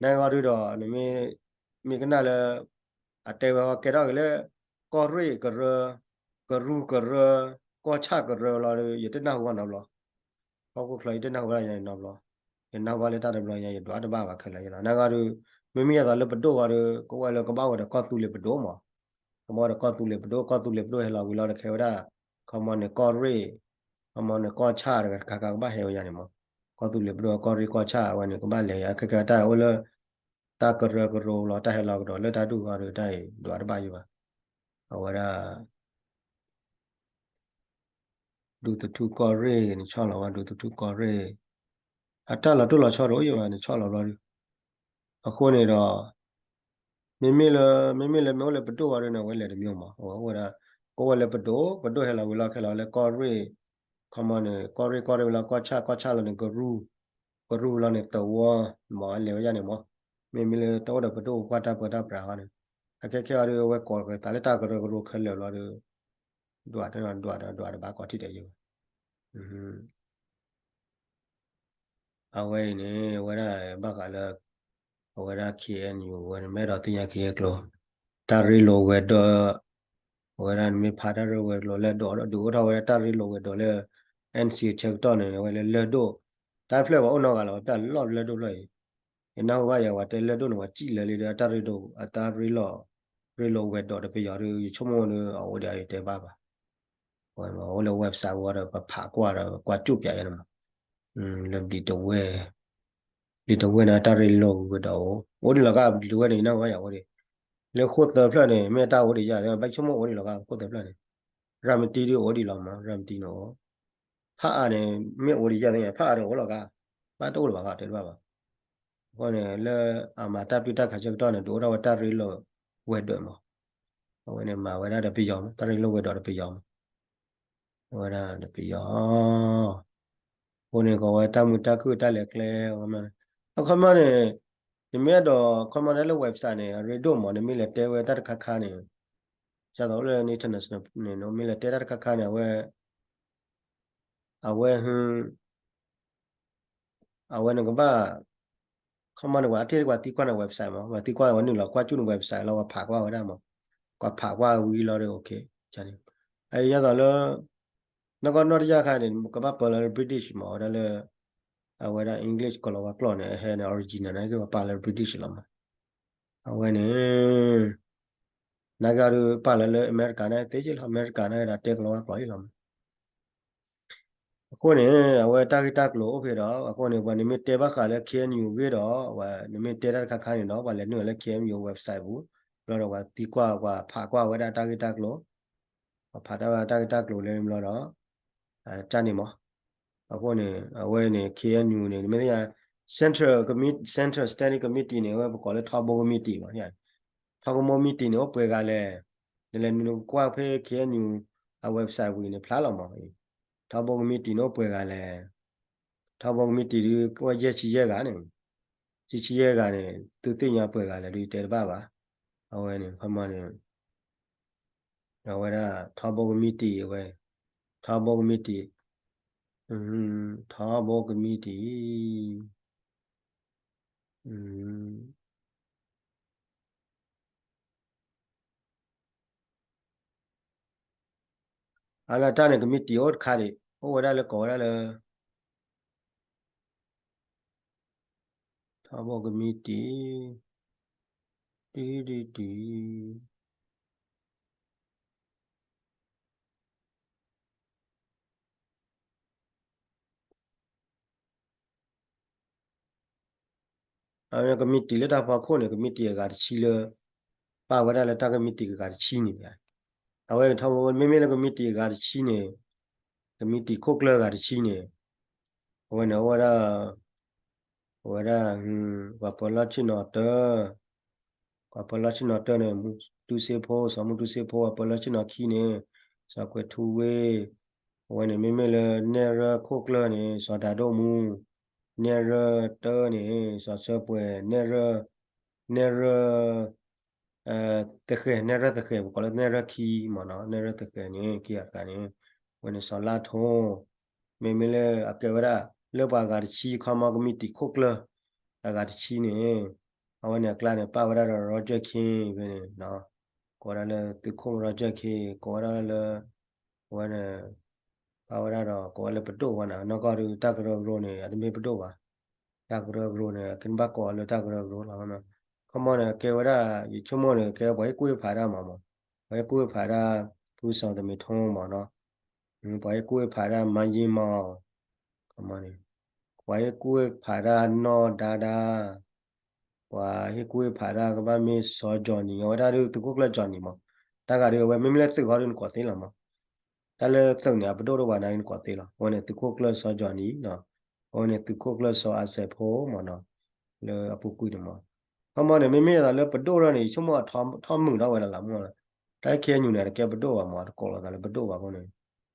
နဂၤဒီး နမ့ၢ် မ့ၢ်ကနၣ်လၢ အတဲဝဲကဲထီၣ်က့ၤလၢ ကီၢ်ရ့ၣ်ကရၢ ကရူၢ်ကရၢ ကီၢ်ဆၣ်ကရၢလီၤဒီး ယတနၢ်ဟူဘၣ်နီတဘျီ ဟီၣ်ခိၣ်ချၢယတနၢ်ဟူဘၣ်ယါန့ၣ်နီတဘျီ ယနၢ်ဟူဘၣ်လၢတၢ်တဘျီညါ ယဒွးတဘၣ်ဘၣ်ခဲလၢာ်ယလီၤ နဂၤဒီး မ့မ့ၢ်ယသးလၢပဒိၣ်အီၤဒီး ကဝဲလၢကဘၣ်ဝဲဒီးကီၢ်သူလ့ၤပဒိၣ်မး ကဘၣ်ဝဲဒီးကီၢ်သူလ့ၤပဒိၣ် ကီၢ်သူလ့ၤပဒိၣ်ဟဲလီၤဝံၤလီၤဒီးခဲဝဲဒၣ် ခီမီန့ၣ်ကီၢ်ရ့ၣ်, ခီမီန့ၣ်ကီၢ်ဆၣ်တခါခါကဘၣ်ဟဲဝဲယါန့ၣ်မး, ကီၢ်သူလ့ၤပဒိၣ်ကီၢ်ရ့ၣ်ကီၢ်ဆၣ်အဝဲန့ၣ် ကဘၣ်လဲၤယါ ခဲကဲတၢ်အိၣ်လၢ တၢ်ကရၢကရိလီၤ တၢ်ဟဲလီၤကဒီးလၢတၢ်ဒူၣ်ဃီဒီး တၢ်အံၤဒွးတဘၣ်ယံၤဘၣ်, အဝဲဒၣ် ဒူသထူၣ်ကီၢ်ရ့ၣ်န့ၣ် ဆီၣ်လီၤဝဲဒူသထူၣ်ကီၢ်ရ့ၣ်, အတၢ်လီၤတိၢ်လီၤဆီတအိၣ်ယံၤဘၣ်န့ၣ် ဆီၣ်လီၤဘျီဒု, အဃိန့ၣ်ဒီး မ့မ့ၢ်လၢ မ့မ့ၢ်လၢမ့ၢ်အိၣ်လၢပဒိၣ်ဝဲဒၣ်န့ၣ် အဝဲလဲၤတမံၤမး, အဝဲဝဲဒၣ် ကအိၣ်ဝဲလၢပဒိၣ်, ပဒိၣ်ဟဲလီၤဝံၤလီၤခဲလီၤလၢကီၢ်ရ့ၣ်, ခီမီန့ၣ် ကီၢ်ရ့ၣ် ကီၢ်ရ့ၣ်ဝံၤလီၤကီၢ်ဆၣ်, ကီၢ်ဆၣ်လီၤန့ၣ် ကရူၢ်, ကရူၢ်လီၤန့ၣ်သဝီ, မ့ၢ်လဲၤဝဲယါန့ၣ်မး, မ့မ့ၢ်လၢတအိၣ်ဒီးပဒိၣ်ပပှၢ်တၢ်ပၢတၢ်ပြးဃီန့ၣ်, အခဲခဲအံၤဒီး အဝဲကိးက့ၤသးလၢတၢ်ကရၢကရိခဲလၢာ်ဘျီဒီး ဒွးတဒွးဒီး ဒွးတဘၣ်ကိးထံၣ်ဒဲးယံၤဘၣ် အဝဲအံၤန့ၣ် အဝဲဒၣ်ဘၣ်ဃးလၢ အဝဲဒၣ် K N U ဝဲန့ၣ် မ့ၢ်အဲၣ်ဒိးသ့ၣ်ညါက့ၤအကျိၤ, တၢ်ရ့လိာ်ဝဲၤဒၢး, အဝဲဒၣ်မ့ၢ်ဖးတၢ်ရ့လိာ်ဝဲၤဒိးလၢဒိၣ်, ဒုးအိၣ်ထီၣ်ဝဲဒၣ်တၢ်ရ့လိာ်ဝဲၤဒိးလၢ N C ဆၢကတီၢ်န့ၣ် အဝဲလၢလၢၢ်ဒိၣ်, တၢ်ဖျၢၣ်ပှၤအိၣ်နီတဂၤလီၤ ပတၢ်လီၢ်လၢၢ်ဒိၣ်ဖျၢၣ်အံၤ, ယနၢ်ဟူဘၣ်ယၤ ပှၤတဲလၢၢ်ဒိၣ်န့ၣ် ပှၤစံၣ်လၢာ်လံဒီး အတၢ်ရ့လိာ်, အတၢ်ရ့လိာ်, ရ့လိာ်ဝဲၤဒိးတပယီၤဒီး ယဆိကမိၣ်ဒီး အအိၣ်ဒီးယတဲဘၣ်ဘၣ် ဝဲမ့ၢ်အိၣ်လၢ website ဝဲဒီး ပဖးကွၢ်ဒီး ကွၢ်ကၠူၣ်ပၠးယဲန့ၣ်မး, လၢဒ်တဝဲၢ်, ဒ်တဝဲၢ်န့ၣ် တၢ်ရ့လိာ်ဝဲၤဒိးအိၣ်, အိၣ်ဒံးလီၤကါ ဒ်တဝဲၢ်န့ၣ် ယနၢ်ဟူဘၣ်ယၤအိၣ်ဒံး, လၢဃိၣ်သၢဖျၢၣ်န့ၣ် မ့ၢ်တၢ်အိၣ်ဒံးယၤ ဘၣ်ဆိကမိၣ်အိၣ်ဒံးလီၤကါ ဃိၣ်သၢဖျၢၣ်န့ၣ်, ရၤမတံဒုးအိၣ်ဒံးလီၤမး ရၤမတံန့ၣ်အိၣ်, ဖးအါန့ၣ် မ့ၢ်အိၣ်ဒံးယၤသ့ၣ်ညါ ဖးအါန့ၣ်အိၣ်လီၤကါ, ဘၣ်တအိၣ်လၢၤဘၣ်ဃီတဲတဘၣ်ဘၣ် အဃိန့ၣ် လၢအမၤတၢ်ပျံၤတၢ်ဖုးဆၢကတီၢ်န့ၣ် ဒုးအိၣ်ထီၣ်ဝဲတၢ်ရ့လိာ်ဝဲၤဒိးမး, အဝဲန့ၣ်မၤဝဲဒၣ်ဒီးပယီၤမး တၢ်ရ့လိာ်ဝဲၤဒိးဒီးပယီၤမး, အဝဲဒၣ်ဒီးပယီၤ, အဃိန့ၣ် ကီးဝဲတၢ်မုာ်တၢ်ခုၣ်တၢ်လဲၤကျဲ, အခီပညီန့ၣ် နမ့ၢ်အဲၣ်ဒိး အခီပညီဒၣ်လၢ website န့ၣ် အရ့ဒိၣ်မး နမ့ၢ်လဲၤတဲဝဲတၢ်တခါခါန့ၣ်, ဒ်သိးလၢ international န့ၣ် နမ့ၢ်လဲၤတဲတၢ်တခါခါန့ၣ် အဝဲ အဝဲ အဝဲနကဘၣ်, ခီမီန့ၣ် ပှၤအထံၣ်ပှၤသံကွၢ်န့ၣ် website မး ပှၤသံကွၢ်ဝဲနုာ်လီၤကွၢ်ကၠူၣ်န့ၣ် website လီၤ ပှၤဖးကွၢ်ဝဲဒၣ်မး, ပှၤဖးကွၢ်ဝံၤလီၤဒီး okay န့ၣ်, အဒ်သိးလၢ နီၢ်ကီၢ်နီၢ်တယၢ်ခါန့ၣ် ကဘၣ်ပၢလီၤလၢ British မး ဝဲဒၣ်လၢ အဝဲဒၣ် English ကီၤလၤဝါကျိာ်န့ၣ် အဟဲန့ၣ် original န့ၣ် ကဘၣ်ပာ်လၢ British လီၤမး, အဝဲန့ၣ် နာ်က့ဒီးပာ်လီၤလၢအမဲရကၤန့ၣ်သ့က့လီၤ, အမဲရကၤန့ၣ်ဒီးတဲကလီၤဝါကျိာ်အံၤလီၤမး. အဃိန့ၣ် အဝဲတၢ်ဂ့ၢ်တၢ်ကျိၤအိၣ်ဖဲဒီး အဃိန့ၣ် ပှၤနမ့ၢ်တဲဘၣ်ဃးလၢ K N U ဂ့ၢ်ဒီး ပှၤနမ့ၢ်တဲတၢ်တခါခါန့ၣ်ဒီး ပှၤလဲၤနုာ်လၢ K N U website ပူၤ, ဘျီဒီးပှၤသံကွၢ် ပှၤဖးကွၢ်ဝဲဒၣ်တၢ်ဂ့ၢ်တၢ်ကျိၤ, ပှၤဖးတၢ်ဝဲတၢ်ဂ့ၢ်တၢ်ကျိၤလၢဘျီဒီး တၢ်န့ၣ်မး. အဃိန့ၣ် အဝဲန့ၣ် K N U န့ၣ် နမ့ၢ်သ့ၣ်ညါ Central Committee, Central Standing Committee န့ၣ် အဝဲပကိးလၢ ထီဘိ Committee မး, ထီဘိ Committee န့ၣ် အိၣ်ပှဲၤဂၤလဲၣ်, နလဲၤနုာ်ကွၢ်ဖဲ K N U အ website ဝံၤန့ၣ် ဖျါလီၤမး, ထီဘိ Committee န့ၣ် အိၣ်ပှဲၤဂၤလဲၣ်, ထီဘိ Committee ဒုး ကဝဲယဲၢ်ဆံယဲၢ်ဂၤန့ၣ်, ဆံဆံယဲၢ်ဂၤန့ၣ် သုသ့ၣ်ညါပှဲၤဂၤလဲၣ်ဒုးတဲတဘၣ်ဘၣ်. အဝဲန့ၣ် ခီမီန့ၣ် အဝဲဒၣ် ထီဘိ committee အဝဲ ထီဘိ committee, ထီဘိ committee, အလၢတၢ်န့ၣ် committee အိၣ်တခါဒံး အိၣ်ဝဲဒၣ်လၢကိးဝဲဒၣ်လၢ ထီဘိ committee, တုၤတုၤတုၤ အဝဲ committee လၢတၢ်ဖီခိၣ်န့ၣ် committee အဂၤတဆံလၢ ပာ်ဝဲဒၣ်လၢတၢ် committee အဂၤတဆံန့ၣ်, အဝဲထီဘိ မ့မ့ၢ်လၢ committee အဂၤတဆံန့ၣ်, committee ခိၣ်ကျၢၢ်အဂၤတဆံန့ၣ်, အဝဲန့ၣ် အဝဲဒၣ် အဝဲဒၣ် ပှၤပၢၤလီၢ်ဆ့ၣ်နီၤတၢ, ပှၤပၢၤလီၢ်ဆ့ၣ်နီၤတၢန့ၣ် မူတူစ့ဖိ, စီၤမူတူစ့ဖိ, ပှၤပၢၤလီၢ်ဆ့ၣ်နီၤခံန့ၣ် စီၤကွဲၤထူဝ့, အဝဲန့ၣ် မ့မ့ၢ်လၢနဲၣ်ရွဲၣ်ခိၣ်ကျၢၢ်န့ၣ် စီၤဒၤဒိၣ်မူ, နဲၣ်ရွဲၣ်တၢန့ၣ် စီၤဆၢပှဲၤ, နဲၣ်ရွဲၣ် နဲၣ်ရွဲၣ် သဃဲၤ, နဲၣ်ရွဲၣ်သဃဲၤ ပကိးလၢနဲၣ်ရွဲၣ်ခံမ့ၢ်နီၤ, နဲၣ်ရွဲၣ်သဃဲၤန့ၣ် ခံဂၤတဂၤန့ၣ်, အဝဲန့ၣ်စီၤလါထိ, မ့မ့ၢ်လၢအကဲဝဲဒၣ် လၢပှၤအဂၤတဆံ ခီမီ committee ခိၣ်ကျၢၢ် အဂၤတဆံန့ၣ်, အဝဲန့ၣ်အကျါန့ၣ် ပာ်ဝဲဒၣ်ဒီး Roger King ဖဲန့ၣ်, ကိးဝဲဒၣ်လၢသုးခိၣ် Roger King ကိးဝဲဒၣ်လၢ အဝဲန့ၣ် ပာ်ဝဲဒၣ်ဒီး ကိးဝဲလၢပဒိၣ်ဝဲန့ၣ်, နီၢ်ကီၢ်ဒုး တၢ်ကရၢကရိန့ၣ် အတမ့ၢ်ပဒိၣ်ဘၣ်, တၢ်ကရၢကရိန့ၣ် အကဘၣ်ကိးလၢတၢ်ကရၢကရိလီၤ. ခီမီန့ၣ် ကဲဝဲဒၣ် ယဆိကမိၣ်န့ၣ် ကဲပှၤဟ့ၣ်ကူၣ်ဟ့ၣ်ဖးဒၣ်မးမး, ပှၤဟ့ၣ်ကူၣ်ဟ့ၣ်ဖးဒၣ် ဖုစီၤသမ့ၤထိမးနီၤ, ပှၤဟ့ၣ်ကူၣ်ဟ့ၣ်ဖးတၢ်မၤယံမီၢ်, ပှၤဟ့ၣ်ကူၣ်ဟ့ၣ်ဖးတၢ်နီၢ်ဒါဒါ, ပှၤဟ့ၣ်ကူၣ်ဟ့ၣ်ဖးတၢ်ကဘၣ်မ့ၢ်စီၤကၠီၤနံၤ အဝဲဒၣ်ဒုးသုးခိၣ်ကျၢၢ်စီၤနံၤမီၢ်, တၢ်ဂၤဒုးအဝဲမ့မ့ၢ်လၢသုးဃီဒုးနကိးသ့လီၤမီၢ်, တၢ်လၢသုးန့ၣ် အပဒိၣ်ဒိၣ်ဝဲနာ်က့နကိးသ့လီၤ, အဝဲန့ၣ်သုးခိၣ်ကျၢၢ်စီၤကၠီၤနံၤ, အဝဲန့ၣ်သုးခိၣ်ကျၢၢ်စီၤအၤစဲးဖိမီၢ်နီၤ, လၢအပူၤကွံာ်န့ၣ်မီၢ်, ခီမီန့ၣ် မ့မ့ၢ်အသးလၢပဒိၣ်ထီၣ်န့ၣ် ယဆိကမိၣ်အထီမုာ်ထီၣ်ဝဲဒၣ်လီၤမီၢ်, တၢ်လၢ ခ့ၣ်အဲၣ်ယူၣ်န့ၣ် အတကဲပဒိၣ်ဘၣ်မီၢ် တကိးလီၤသးလၢပဒိၣ်ဘၣ်အဃိန့ၣ်,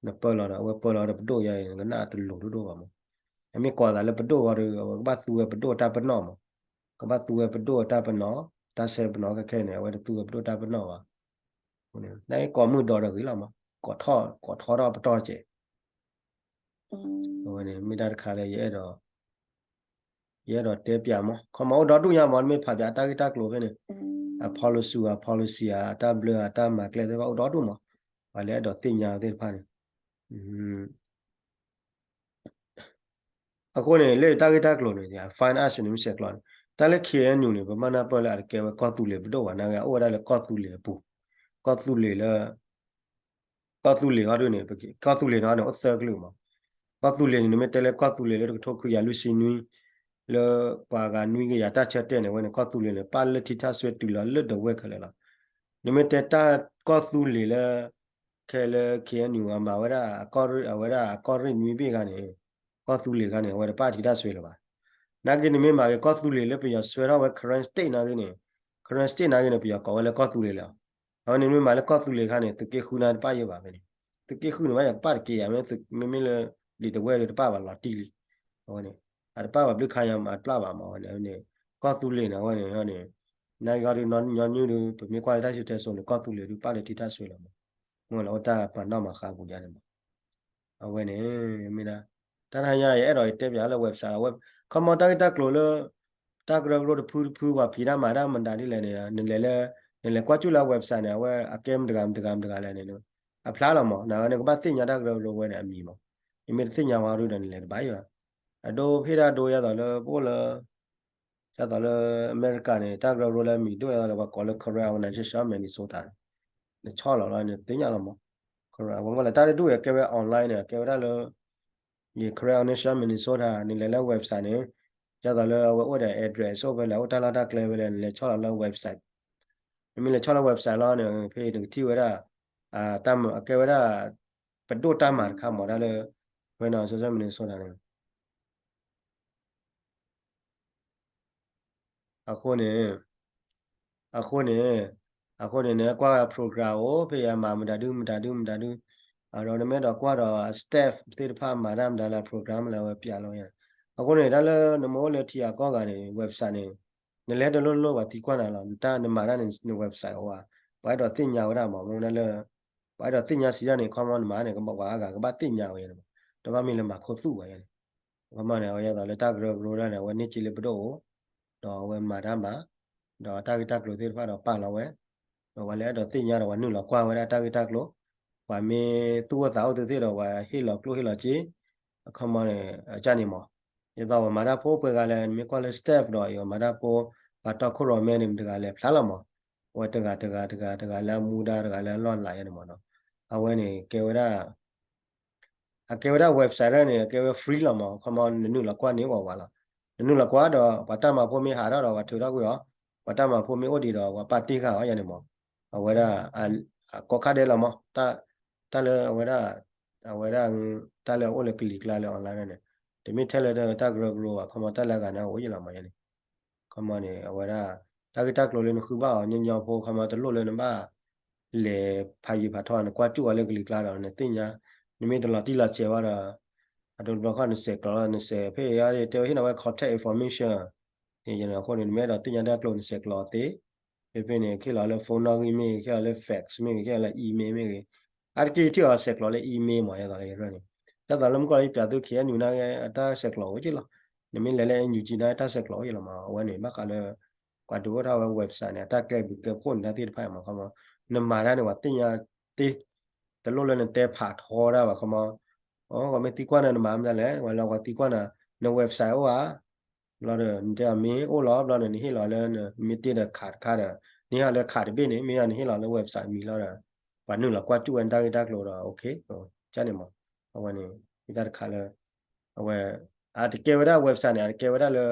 နပၢလီၤဒီး အဝဲပၢလီၤဒီးပဒိၣ်ယါအံၤ နကနၣ်တလိၤဒိၣ်ဒိၣ်ဘၣ်မီၢ်, အမ့ၢ်ကိးသးလၢပဒိၣ်ဃီဒီး အဝဲကဘၣ်သူဝဲပဒိၣ်တၢ်ပနီၣ်မီၢ်, ကဘၣ်သူဝဲပဒိၣ်တၢ်ပနီၣ်, တၢ်ဆဲပနီၣ်ခဲခဲန့ၣ် အဝဲတသူဝဲပဒိၣ်တၢ်ပနီၣ်ဘၣ်, နာ်က့ကိးမုၢ်ဒီးတဂ့ၤလီၤမီၢ်, ကိးထီၣ် ကိးထီၣ်ထီၣ်ပတီၢ်ကဲး အဝဲန့ၣ် မ့ၢ်တၢ်တခါလၢယအဲၣ်ဒိး ယအဲၣ်ဒိးတဲပၠးမီၢ်, ခီမီအိၣ်ဒီဒူၣ်ညါမီၢ်, မ့ၢ်ဖးပၠးအတၢ်ဂ့ၢ်တၢ်ကျိၤဖဲန့ၣ်, အ policy အ policy အတၢ်ဘျၢအတၢ်မၤကျဲသ့ၣ်တဖၣ်အိၣ်ဒီဒူၣ်မီၢ်, ပှၤလၢအဲၣ်ဒိးသ့ၣ်ညါသ့ၣ်တဖၣ်န့ၣ်, အဃိန့ၣ် လၢတၢ်ဂ့ၢ်တၢ်ကျိၤန့ၣ် fine arts န့ၣ် မ့ၢ်ဆဲးကျိးန့ၣ်, တၢ်လၢ ခ့ၣ်အဲၣ်ယူၣ်န့ၣ် ပမၤနၢ်ပၢၢ်လၢအတကဲဝဲကီၢ်သူလ့ၤပဒိၣ်ဘၣ်, နာ်က့အိၣ်ဝဲဒၣ်လၢကီၢ်သူလ့ၤအပူၤ, ကီၢ်သူလ့ၤလၢ ကီၢ်သူလ့ၤဟီဒုန့ၣ် ကီၢ်သူလ့ၤန့ၣ်န့ၣ် အိၣ်သၢကလုာ်မီၢ်, ကီၢ်သူလ့ၤန့ၣ် နမ့ၢ်တဲလၢကီၢ်သူလ့ၤလၢတကထိခွံကယၤလွံၢ်ဆံနွံ လၢပှၤဂၤနွံကယၤတၢ်ဆၢတဲာ်န့ၣ် အဝဲန့ၣ် ကီၢ်သူလ့ၤန့ၣ် ပာ်လၢထံထၣ်စွဲတုၤလီၤလၢဒဝဲၢ်ခဲလၢာ်လီၤ, နမ့ၢ်တဲတၢ်ကီၢ်သူလ့ၤလၢ ခဲလၢာ် ခ့ၣ်အဲၣ်ယူၣ် အမၤဝဲဒၣ် အဝဲဒၣ်အကီၢ်ရ့ၣ်နွံဘ့ၣ်ခါန့ၣ်, ကီၢ်သူလ့ၤခါန့ၣ် အဝဲတပာ်ထံထၣ်စွဲလၢၤဘၣ်, နာ်က့နမ့ၢ်မၤက့ၤကီၢ်သူလ့ၤလၢပယီၤစွဲထီၣ်ဝဲ Karen State နာ်က့န့ၣ်, Karen State နာ်က့န့ၣ် ပယီၤကိးဝဲလၢကီၢ်သူလ့ၤလီၤ, အဝဲန့ၣ်မ့ၢ်မၤလၢကီၢ်သူလ့ၤခါန့ၣ် သုးက့ဃုန့ၣ်တပာ်ယဲဘၣ်ဖဲန့ၣ်, သုးက့ဃုန့ၣ်ဘၣ်ယၤကပာ်တက့ၢ်ယၤ မ့ၢ်မ့မ့ၢ်လၢ ဒ်တဝဲၢ်ဒီးတပာ်ဘၣ်လီၤတံၢ်လံ, အဝဲန့ၣ် အတပာ်ဘၣ်ဘျုးခါယၤမၤတပာ်ဘၣ်မီၢ် အဝဲန့ၣ်, ကီၢ်သူလ့ၤန့ၣ် အဝဲန့ၣ်န့ၣ်, နာ်က့ဟီဒု ညီနုၢ်ဒု ပမ့ၢ်ကွၢ်လၢတၢ်စံၣ်တဲစိၤန့ၣ် ကီၢ်သူလ့ၤဒုပာ်လၢထံထၣ်စွဲလီၤမီၢ်, မ့ၢ်လၢအိၣ်တၢ်ပာ်နီၣ်မၤဃါပူၤယါန့ၣ်မီၢ်, အဝဲန့ၣ် မ့ၢ်ဒၣ် တၢ်တဟါညါ ယအဲၣ်ဒိးယတဲပၠးလၢ website ခီမီတၢ်ဂ့ၢ်တၢ်ကျိၤလၢ တၢ်ကရၢကရိတဖုတဖု ပှၤဖံးတၢ်မၤတၢ်မတၤဒ်လဲၣ်န့ၣ် နလဲၤလၢ နလဲၤကွၢ်ကၠူၣ်လၢ website န့ၣ် အဝဲအကဲမတၤတဂၤမတၤတဂၤမတၤတဂၤလဲၣ်န့ၣ် အဖျါလီၤမီၢ်, နဝဲန့ၣ်ကဘၣ်သ့ၣ်ညါတၢ်ကရၢကရိဝဲန့ၣ်အမံၤမီၢ်, နမ့ၢ်တသ့ၣ်ညါဝဲဒုဒီးနလဲၤတဘၣ်ယၤ, အဒိဖ့ၣ်ဒၣ်ဒိယဲသိးလၢပအိၣ်လၢ ဒ်သိးလၢအမဲရကၤန့ၣ် တၢ်ကရၢကရိလၢအမံၤဒိၣ်ယဲသိးလၢပှၤကိးလၢ Karen Organization Minnesota န့ၣ်, နဆီၣ်လီၤလီၤ နသ့ၣ်ညါလီၤမီၢ်, Karen အဝဲကွၢ်လၢ တၢ်တဒူၣ်အံၤကဲဝဲ online န့ၣ် ကဲဝဲဒၣ်လၢ ယ Karen Organization Minnesota နလဲၤလၢ website န့ၣ်, ဒ်သိးလၢအဝဲအိၣ်ဒီး address အိၣ်ဖဲလဲၣ် အိၣ်တၢ်လီၢ်တၢ်ကျဲဖဲလဲၣ် နလဲၤဆီၣ်လီၤလၢ website, နမ့ၢ်လဲၤဆီၣ်လီၤ website လီၤန့ၣ် ဖဲအံၤနကထံၣ်ဝဲဒၣ် တၢ်မၤ အကဲဝဲဒၣ် ပဒိၣ်တၢ်မၤတခါမီၢ် ဒၣ်လၢ Karen Organization Minnesota န့ၣ် အဃိန့ၣ်, အဃိန့ၣ်, အဃိန့ၣ် နကွၢ် program အိၣ် ဖဲယမၤမတၤဒု မတၤဒု မတၤဒု, ဒီးနမ့ၢ်အဲၣ်ဒိးကွၢ်ဒီး staff သ့ၣ်တဖၣ်မၤတၢ်မတၤလၢ program လၢအဝဲပၠးလီၤဝဲ, အဃိန့ၣ် တၢ်လၢနမ့ၢ်အိၣ်လၢထံဂၤကီၢ်ဂၤန့ၣ် website န့ၣ်, နလဲၤတလိၣ်လိၣ်ပှၤသံကွၢ်နၤလီၤ, နတၢ်နမၤတၢ်န့ၣ် န website အိၣ်ဧါ, ပှၤအဲၣ်ဒိးသ့ၣ်ညါဝဲဒၣ်မီၢ် မ့ၢ်ဒၣ်လၢ ပှၤအဲၣ်ဒိးသ့ၣ်ညါစံးဒၣ်န့ၣ် ခီမီနမၤန့ၣ် ကဘၣ်ပှၤအါဂၤကဘၣ်သ့ၣ်ညါဝဲန့ၣ်မီၢ်, တဘၣ်မ့ၢ်လၢမၤခိၣ်သူၣ်ဝဲန့ၣ်, ခီမီန့ၣ် အဝဲယဲသိးလၢတၢ်ကရၢကရိဒၣ်န့ၣ် အဝဲန့ၢ်က့ၤလၢပဒိၣ်အိၣ်, ဒီးအဝဲမၤတၢ်မၤ, ဒီးတၢ်ဂ့ၢ်တၢ်ကျိၤသ့ၣ်တဖၣ်ဒီးပာ်လီၤဝဲ, ဒီးပှၤလၢအဲၣ်ဒိးသ့ၣ်ညါဒီးပှၤနုာ်လီၤကွၢ်ဝဲဒၣ်တၢ်ဂ့ၢ်တၢ်ကျိၤ, ပှၤမ့ၢ်သူၣ်အိၣ်သးအိၣ်သ့ၣ်သ့ၣ်ဒီးပှၤဟ့ၣ်လီၤကျိၣ်ဟ့ၣ်လီၤစ့, အခီမီန့ၣ် အကၢ်န့ၣ်မီၢ်, ယဲသိးပှၤမၤတၢ်ဖိပှဲၤဂၤလဲၣ် နမ့ၢ်ကွၢ်လၢ staff ဒီးယမၤတၢ်ဖိ, ပှၤတီခိၣ်ရိၣ်မဲန့ၣ် မတၤတဂၤလဲၣ်ဖျါလီၤမီၢ်, အဝဲတဂၤတဂၤတဂၤတဂၤလၢအမူဒါတဂၤလၢအလီၢ်လၤယဲန့ၣ်မီၢ်နီၤ, အဝဲန့ၣ်ကဲဝဲဒၣ် အကဲဝဲဒၣ် website ဒၣ်န့ၣ် အကဲဝဲ free လီၤမီၢ်, ခီမီ နနုာ်လီၤကွၢ်န့ၢ်ဝဲဝဲလီၤ, နနုာ်လီၤကွၢ်ဒီး ပှၤတၢ်မၤဖိမ့ၢ်ဟးထီၣ်ဒီး ပှၤထုးထီၣ်ကွံာ်အီၤ, ပှၤတၢ်မၤဖိမ့ၢ်အိၣ်ဒံးဒီး ပှၤပာ်တ့ၢ်ဃာ်အီၤယဲန့ၣ်မီၢ်, အဝဲဒၣ် ကိးခါဒဲးလီၤမီၢ်, တၢ်လၢအဝဲဒၣ် အဝဲဒၣ် တၢ်လၢအအိၣ်လၢကလံၤကျါလၢ online ဒၣ်န့ၣ်, တမ့ၢ်ထဲလၢတၢ်ကရၢကရိဘၣ်, ခီမီ တၢ်လၢအဂၤန့ၣ်အိၣ်ယဲလီၤမီၢ်ယဲန့ၣ် ခီမီန့ၣ် အဝဲဒၣ် တၢ်ဂ့ၢ်တၢ်ကျိၤလၢနဃုဘၣ်အီၤညီညီဖိ ခီမီ တလိၣ်လၢနဘၣ် လဲၤဖးယံၤဖးထီ နကွၢ်စူၣ်အီၤလၢကလံၤကျါဒီး နသ့ၣ်ညါ, နမ့ၢ်တလီၤတံၢ်လီၤဆဲးဘၣ်ဒီး အဒိတဘျီခီၣ်နစဲးကျိးလီၤ နစဲးဖဲအံၤတဲဝဲဟ့ၣ်နၤဝဲ contact information န့ၣ် အဃိန့ၣ် နမ့ၢ်အဲၣ်ဒိးသ့ၣ်ညါတၢ်ကျိၤနစဲးကျိးသ့, ဖဲဖဲန့ၣ် ခ့ၣ်လီၤလၢ phone နီၣ်ဂံၢ်မ့ၢ်ဂ့ၤ, ခ့ၣ်လီၤလၢ fax မ့ၢ်ဂ့ၤ, ခ့ၣ်လီၤလၢ email မ့ၢ်ဂ့ၤ, အါတက့ၢ်ထံၣ်အီၤစဲးကျိးလၢ email မီၢ် ယဲသိးလၢယရၢၢ်န့ၣ်, ဒ်သိးလၢမုၢ်ကီၢ်လၢယပၠးသု ခ့ၣ်အဲၣ်ယူၣ် နာ်က့ အတၢ်စဲးကျိးအိၣ်က့လီၤ, နမ့ၢ်လဲၤလၢ အဲၣ်ယူၣ်ကၠံ နာ်က့ တၢ်စဲးကျိးအိၣ်က့လီၤမီၢ်, အဝဲန့ၣ် ဘၣ်ဃးလၢ ပှၤဒုးအိၣ်ထီၣ်ဝဲ website န့ၣ် အတၢ်ကျဲဘျုးကျဲဖှိၣ်န့ၣ် တၢ်သ့ၣ်တဖၣ်မီၢ် ခီမီ နမၤတၢ်န့ၣ် ပှၤသ့ၣ်ညါသ့, တလိၣ်လၢနတဲဖးထီဒၣ်ဘၣ် ခီမီ, အိ ပှၤမ့ၢ်သံကွၢ်နၤ နမၤမနုၤလဲၣ်, ဝဲလၢပှၤသံကွၢ်နၤ န website အိၣ်ဧါ, ဘျီဒီး နတဲအီၤမ့ၢ်အိၣ်လီၤ ဘျီဒီး နဟ့ၣ်လီၤလၢ နမ့ၢ်တ့ဒီး card တခါဒီး နဟ့ၣ်လီၤလၢ card တဘ့ၣ်န့ၣ် မ့ၢ်နဟ့ၣ်လီၤလၢ website မံၤလီၤဒီး ပှၤနုာ်လီၤကွၢ်စူၣ်ဝဲနတၢ်ဂ့ၢ်တၢ်ကျိၤဒီး okay ကန့ၣ်မး, အဝဲန့ၣ် မ့ၢ်တၢ်တခါလၢ အဝဲ အတကဲဝဲဒၣ် website န့ၣ် အတကဲဝဲဒၣ်လၢ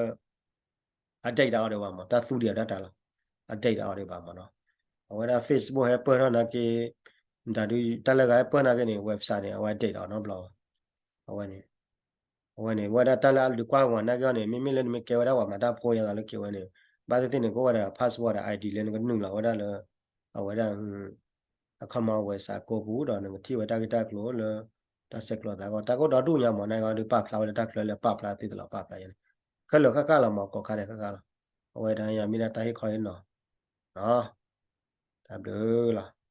update တၢ်အီၤဒံးဘၣ်မး, တၢ်သူဒံးအီၤဒၣ်တၢ်လီၤ, update တၢ်အီၤဒံးဘၣ်မးနီၤ, အဝဲဒၣ် Facebook ဟဲပၢၢ်ထီၣ်နာ်က့, တၢ်ဒုးတၢ်လၢဂၤဟဲပၢၢ်နာ်က့န့ၣ် website န့ၣ် အဝဲ update တၢ်အီၤနီတဘျီဘၣ်, အဝဲန့ၣ် အဝဲန့ၣ် ဝဲဒၣ်တၢ်လၢအဒုးကွၢ်ဂီၤနာ်က့အီၤန့ၣ် မ့မ့ၢ်လၢနမ့ၢ်ကဲဝဲဒၣ်ပှၤမၤတၢ်ဖိယါသးလၢက့ၤဝဲန့ၣ်, ဘၣ်သ့ၣ်သ့ၣ်န့ၣ် ကအိၣ်ဝဲဒၣ် password ဒီး ID လၢနကနုာ်လီၤဝဲဒၣ်လၢ အဝဲဒၣ် အခီမီ website ကိးပူၤဒီး နကထံၣ်ဝဲတၢ်ဂ့ၢ်တၢ်ကျိၤလၢ တၢ်ဆဲးကျိးသးဂီၢ် တၢ်ကအိၣ်ဒီဒူၣ်ညါမး နာ်က့အီၤဒုးပာ်ဖျါဝဲလၢတၢ်ချၢလၢပာ်ဖျါသ့သလီၤ ပာ်ဖျါယါန့ၣ်, ခဲလၢာ်ဃၣ်ဃၣ်လီၤမး ကိးခါဒဲးဃၣ်ဃၣ်လီၤ, အဝဲဒၣ်ယၤမ့ၢ်ဒၣ်တၢ်ဟ့ၣ်ခီဟ့ၣ်နီၤ, တၢ်ဘျုးလီၤ.